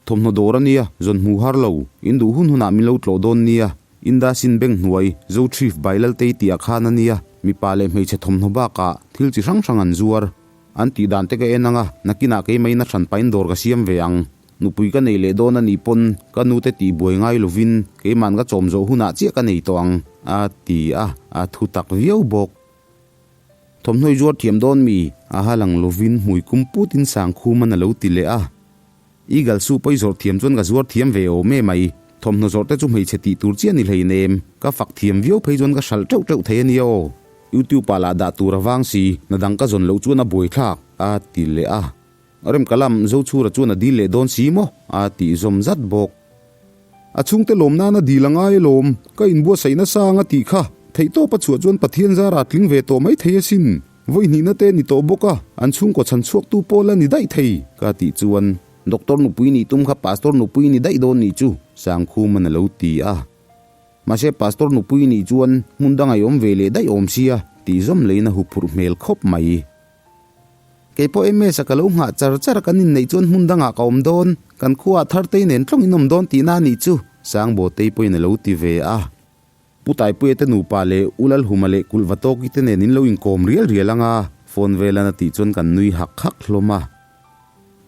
Thawmhnaw dawr a nia, zawn hmu har lo, in duh hun hunah min lo tlawh dawn nia. Indasin bank hnuai, Zo Chief Bailaltei tih ah khan a nia, mipa leh hmeichhe thawmhnaw bakah thil chi hrang hrang an zuar. An tih dan te ka en anga, nakinah keimah in a hran pahin dawr ka siam ve ang. Nupui ka nei leh dawn a nih pawn ka nute tih buai ngai lovin keima'n ka chawm zawh hunah chiah ka nei tawh ang, a ti a, a thu tak viau bawk. Thawmhnaw i zuar thiam dawn mi? A ha lang lovin hmui kum putin Sangkhuman a lo ti leh a. Eagle su pawh i zawrh thiam chuan ka zuar thiam ve awm e mai. Thawmhnaw zawrh te chu hmeichhe tih tur chiah ni hlei nem. Ka fak thiam viau phei chuan ka hralh teuh teuh thei a nia aw. YouTube ah lah dah tur a vang si, na dang ka zawn loh chuan a buaithlak, a ti leh a. Remkalam, Zochhura chuan a dil leh dawn si maw? a tih zawm zat bawk.
A chhungte lawm nan a dil a ngai alawm, ka inbuatsaih nasa ang a tih kha. Theihtawp a chhuah chuan Pathian zara tling ve tawh mai thei asin. Vawi hnihna te ni tawh bawk a, an chhungkaw chhan chhuaktu pawh la ni daih thei,
ka tih chuan Doctor nupui nih tum kha Pastor nupui ni daih dawn nih chu, Sangkhuman a lo ti a. Mahse Pastor nupui nih chuan hmun dang a awm ve leh daih awm sia, tih zawm leiin a huphurh hmel khawp mai. Kei pawh MS-a ka lo nghah char char a kan inneih chuan hmun dangah ka awm dawn, kan khuaah Thartei nen tlawng in awm dawn tihna a nih chu, Sangbawtei pawhin a lo ti ve a. Pu Taipuia te nupa leh U Lalhuma leh Kulh Vatawki te nen in lo inkawm rial rial ang a, phone velan a tih chuan kan nui hak hak hlawm a.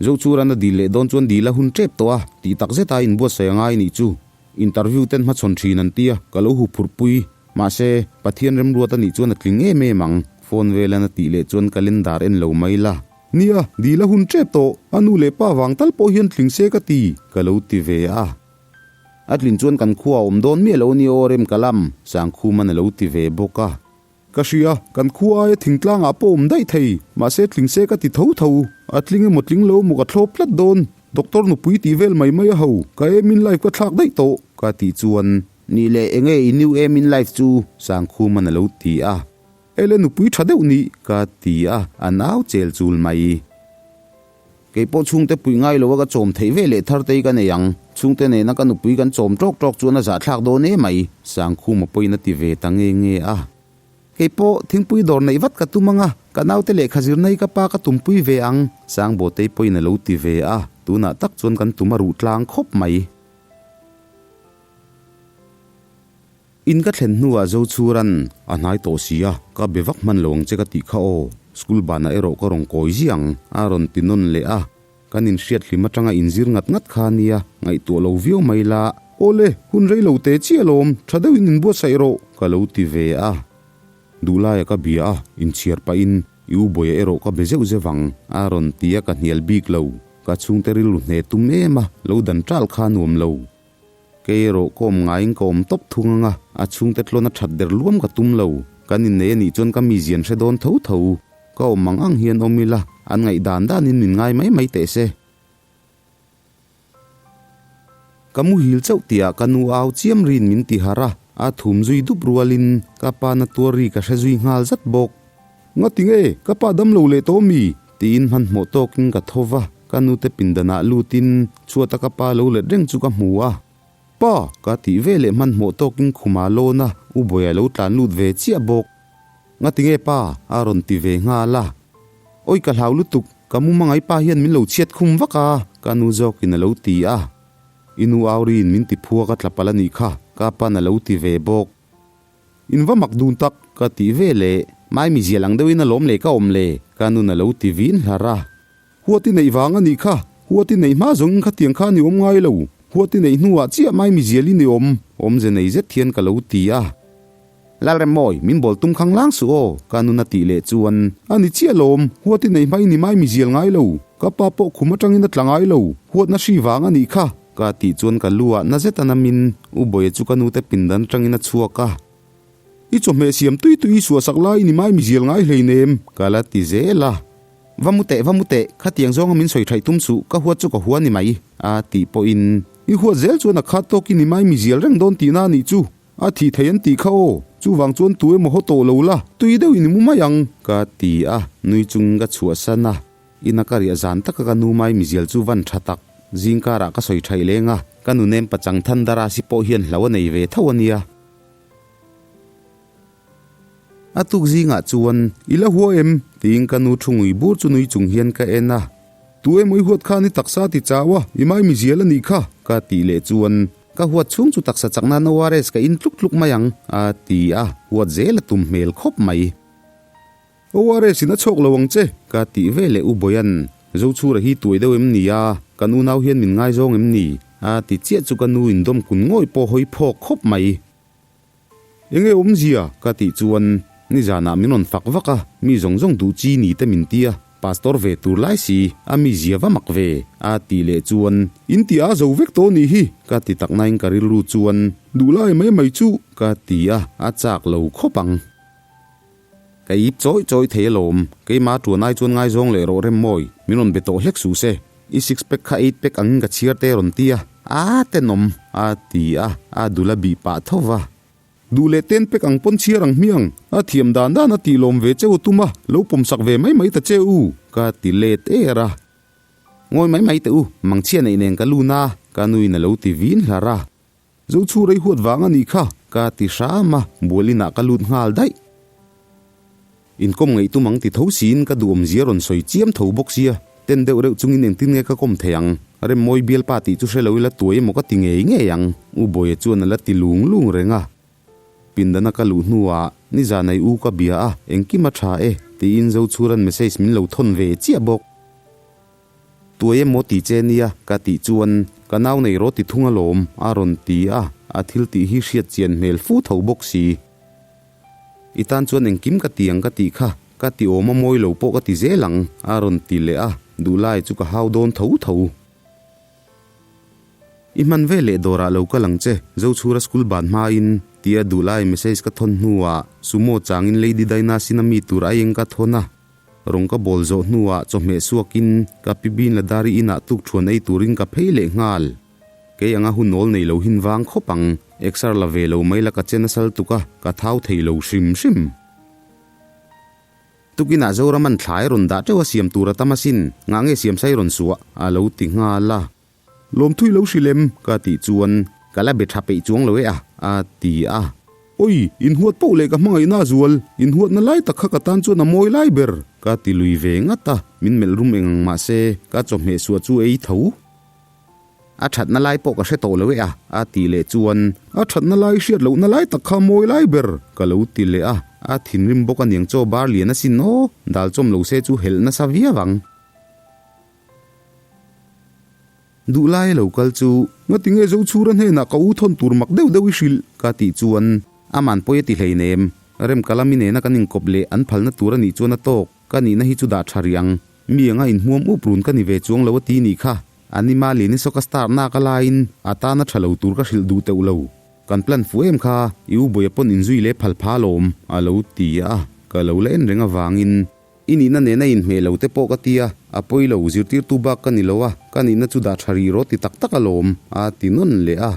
Zochuran a dil leh dawn chuan dil a hun tep tawh a, tih tak zeta a inbuatsaih a ngai nih chu. Interview ten hmachhawn thin an tia, ka lo huphurhpui. Mahse, Pathian remruat a nih chuan a tling em em ang, phone velan a tih leh chuan calendar en lo mai la.
Nia, dil a hun tep tawh, a nu leh pa vang tal pawh hian tling se ka ti,
ka lo ti ve a. A tlin chuan kan khua a awm dawn miah lo nia aw Remkalam, Sangkhuman a lo ti ve bawk a.
Ka hria, kan khua aia thingtlangah pawh awm daih thei, mahse tling se ka ti tho tho, a tling emaw tling lo emaw ka thlawp tlat dawn, Doctor nupui tih vel mai mai a ho, ka aim in life ka thlak daih tawh,
ka tih chuan, Nih leh enge i new aim in life chu? Sangkhuman a lo ti a.
Ele nupui tha deuh nih,
ka ti a, a nau chel chul mai. Kei pawh chhungte pui ngai lo a ka chawm theih ve leh thar tei ka nei ang. Chhungte nena ka nupui kan chawm tawk tawk chuan a zahthlak dawn em mai, Sangkhuma pawhin a ti ve ta nge nge a. Kei pawh thingpui dawr neih vat ka tum ang a, ka naute lehkha zirna hi ka pa ka tumpui ve ang, Sangbawtei pawhin a lo ti ve a, tunah tak chuan kan tum a ruh tlang khawp mai. In ka thlen hnuah Zochhuran a hnai tawh si a, ka be vak hman lo ang che ka tih kha aw, school banah erawh ka rawn kawi ziah ang, a rawn ti nawn leh a. Kan inhriat hlim atanga inzir ngat ngat kha a nia, ngaihtuah lo viau mai la.
Awle, hun rei lo te chiah alawm, tha deuhin inbuatsaih rawh,
ka lo ti ve a. Duhlaia ka bia a, inchhiar pahin. I u Bawia erawh ka be zeuh zeuh ang, a rawn ti a ka hnial bik lo. Ka chhungte rilru hne tum em a, lo dan ṭal kha nuam lo. Kei erawh ka awm ngaiin ka awm tawp thung ang a, a chhungte tlawn a ṭhat der luam ka tum lo. Kan innei a nih chuan ka mizian hre dawn tho tho. Ka awm ang ang hian awm ila, an ngaih dan danin min ngai mai mai teh se. Ka muhil chauh tihah ka nu au chiam rin min ti harh a, a thum zui dup rualin ka pa na tuar ri ka hre zui nghal zat bawk.
Ngati nge ka pa dam lo leh tawh mi?
Tiin hmanhmawh tawkin ka tho va, ka nute pindanah lutin chhuata ka pa lo let reng chu ka hmu a.
Pa!
Ka tih ve leh hmanhmawh tawkin khuma lawn a, U Bawia lo tlan lut ve chiah bawk. Ngati nge pa? A rawn ti ve nghal a. Awi ka hlau lutuk, ka mumangai pa hian min lo chhiat khum vak a, ka nu zawkin a lo ti a. I nu Auriin min ti phuak a tla palh a nih kha, ka pa'n a lo ti ve bawk.
In va mak dun tak,
ka ti ve leh. Mai mi zial ang deuhin alawm le ka awm le, ka nun a lo ti vin hlar a.
Huat i neih vang a nih kha, huat i neih hma zawngin khatiang khan i awm ngai lo, huat i neih hnuah chiah mai mi zial in i awm.
Awmze nei zet hian ka lo ti a. Lalremmawi, min bawl tum khang lang suh aw, ka nun a tih leh chuan.
A ni chiah lawm, huat i neih hmain i mai mi zial ngai lo, ka pa pawh khum atangin a tla ngai lo, huatna hri vang a nih kha.
Ka tih chuan ka lu ah na zet a namin U Bawia chu ka nute pindan atangin a chhuak a.
I chawhmeh siam tui tui i suahsak laiin i mai mi zial ngai hleinem,
ka la ti zel a. Va mu teh, va mu teh, khatiang zawnga min sawi thaih tum suh, ka huat chu ka hua ni mai, a tih pawhin.
I huat zel chuan a khat tawkin i mai mi zial reng dawn tihna a nih chu. A thih thei an tih kha aw, chuvang chuan tu emaw haw tawh lo la, tui deuhin i mu mai ang,
ka ti a, nui chungin ka chhuahsan a. Ina ka riah zan taka ka nu mai mizial chu van tha tak, zingkarah ka sawi thaih leng a, ka nu nem pachang thandara si pawh hian hlo a nei ve tho a nia. A tuk zingah chuan,
I la hua em?
Tiin ka nu thu ngui bur chu nui chung hian ka en a.
Tu emaw i huat khan i taksa ti chau a, i mai mizial a nih kha,
ka tih leh chuan, Ka huat chhung chu taksa chak nan ORS ka in tluk tluk mai ang, a ti a, huat zel a tum hmel khawp mai.
ORS in a chhawk lo ang che,
ka tih ve leh U Bawian, Zochhura hi tuai deuh em ni a, kan unau hian min ngaizawng em ni? a ti chiah chu ka nu in dawm kun ngawih pawh hawi phawk khawp mai.
Enge awmzia?
Ka tih chuan nizanah min rawn fak vak a, mi zawng zawng duh chi ni te min ti a, pastor ve tur lai si, a mi zia va mak ve, a tih leh chuan.
In ti a zo vek tawh nih hi,
ka ti tak nain ka rilru chuan.
Duh lai mai mai chu,
ka ti a, a chak lo khawp ang. Ka ip chawi chawi thei alawm, keimah tuan ai chuan ngaizawng leh rawh rem mawi, min rawn be tawh hlek suh se, i six pack kha eight pack angin ka chhiar te rawn ti a, aa tenawm a ti a, a dul a bih pah tho va.
Duh leh ten pack ang pawn chhiar ang hmiang, a thiam dan dan a tih lawm ve che u tum a, lo pawm sak ve mai mai ta che u,
ka ti let er a. Ngawi mai mai teh u, mangchhia neih nen ka lun a, ka nuin a lo ti vin hlar a.
Zochhu rei huat vang a nih kha,
ka ti hram a, bual inah ka lut nghal daih. Inkawm ngaih tum ang ti tho siin ka duhawmzia rawn sawi chiam tho bawk sia, ten deuh reuh chungin engtin nge ka kawm thei ang? Remmawi bialpa tih chu hre lo ila tuai emaw ka ti ngei ngei ang, U Bawia chuan a la ti lung lung reng a. Pindana ka luh hnuah nizanai u ka bia a, engkim a tha e, tiin Zochhuran message min lo thawn ve chiah bawk. Tuai emaw ti che nia ka tih chuan ka nau nei rawh ti thung alawm a rawn ti a, a thil tih hi hriat chian hmel fu tho bawk si. I tan chuan engkim ka ti ang ka tih kha, ka ti awm a mawi lo pawh ka ti zel ang a rawn ti leh a, duhlai chu ka hau dawn tho tho. I hman ve leh dawrah lo kal ang che, Zochhura school ban hmain, tia duhlai message ka thawn hnuah sumo changin Lady Daina sin a mi tur aieng ka thawn a. Rawng ka bawl zawh hnuah chawhmeh suakin ka pi bin la dari inah tukṭhuan ei turin ka phei leh nghal. Kei anga hun awl nei lo hin vang khawp ang, exer la ve lo mai la ka che nasal tuk a, ka thau thei lo hrim hrim. Tukinah Zoraman thlai rawn dah teuh a siam tur a tam asin, ngah nge siamsai rawn suah? a lo ti nghal a.
Lawmthui lo hrilh em?
Ka tih chuan ka la be tha peih chuang lo e a, a ti a.
Oi, inhuat poh leh ka hmangaihna a zual, inhuatna lai tak kha ka tan chuan a mawi lai ber.
Ka ti lui ve ngat a, min melh rum eng ang mah se ka chawhmeh suah chu ei tho. A thatna lai pawh ka hre tawh lo e a, a tih leh chuan.
A thatna lai hriat lohna lai tak kha a mawi lai ber,
ka lo ti leh a. A thinrim bawk aniang chaw bar lian asin aw, dal chawm lo se chu helh nasa viau ang. Duh lai a lo kal chu.
Ngati nge Zochhura hnenah ka u thawn tur mak deuh deuh i hrilh?
Ka tih chuan, Aman pawi a ti hleinem. Remkalami nena kan inkawp leh an phalna tur a nih chuan a tawk. Ka nihna hi chu dah tha rih ang. Mi anga inhmuam up run ka ni ve chuang lo a ti nih kha. Anima Liani saw ka star nak a laiin a tana tha lo tur ka hrilh duh teuh lo. Kan plan fuh em kha, i u Bawia pawn inzui leh phal pha alawm, a lo ti a, ka lo la en reng avangin. I nihna nena inhmeh lo te pawh ka ti a, a pawi lo, zirtirtu bak ka ni lo a, ka nihna chu dah tha rih rawh ti tak tak alawm, a ti nawn leh a.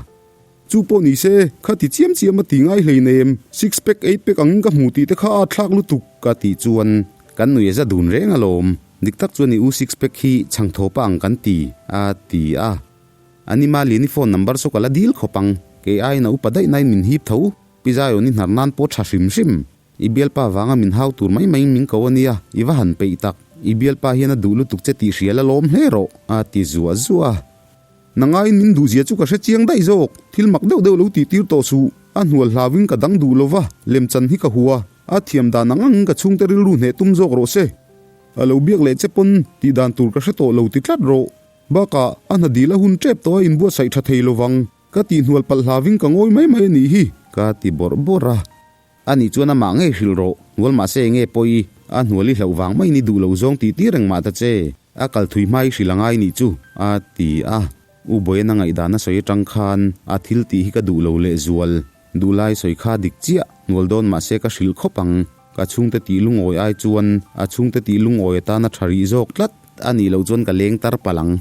Chu pawh ni se, kha ti chiam chiam a ti ngai hleinem, six pack eight pack angin ka hmu tih te kha a thlak lutuk.
Ka tih chuan kan nuih a za dun reng alawm, dik tak chuan i u six pack hi chhang thawpa ang kan ti, a ti a. Anima Liani phone number chu ka la dil khawp ang, kei aiin a upa daih nain min hip tho, Pi Zion i hnar nan pawh tha hrim hrim. I bialpa vanga min hau tur mai maiin min ko a nia, i va han peih tak. I bialpa hian a duh lutuk che tih hria la lawm hle rawh, a ti zuah zuah a.
Nangaiin min duhzia chu ka hre chiang daih zawk, thil mak deuh deuh lo tih tir tawh suh. A hnual hlauin ka dang duh lova, lemchan hi ka hua. A thiam dan ang angin ka chhungte rilru hneh tum zawk rawh se. A lo biak leh che pawn tih dan tur ka hre tawh lo ti tlat rawh. Bakah, a hna dil a hun tep tawh a inbuatsaih tha thei lovang. Ka tihhnual palh hlauin ka ngawi mai mai a nih hi.
Ka ti bawrh bawrh a. A nih chuan amah ngei hrilh rawh, hnual mahse enge pawi, a hnual i hlauh vang maiin i duh lo zawng tih tir reng mah ta che, a kal thui hma i hrilh a ngai nih chu, a ti a. U Boyana ngaihdan a sawi atang khan a thil tih hi ka duh lo leh zual, duh lai sawi kha dik chiah, hnual dawn mahse ka hrilh khawp ang, ka chhungte tih lungawi ai chuan a chhungte tih lungawi atana tha rih zawk tlat a nih loh chuan ka leng tar palh ang.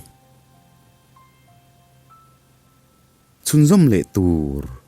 Chhunzawm leh tur.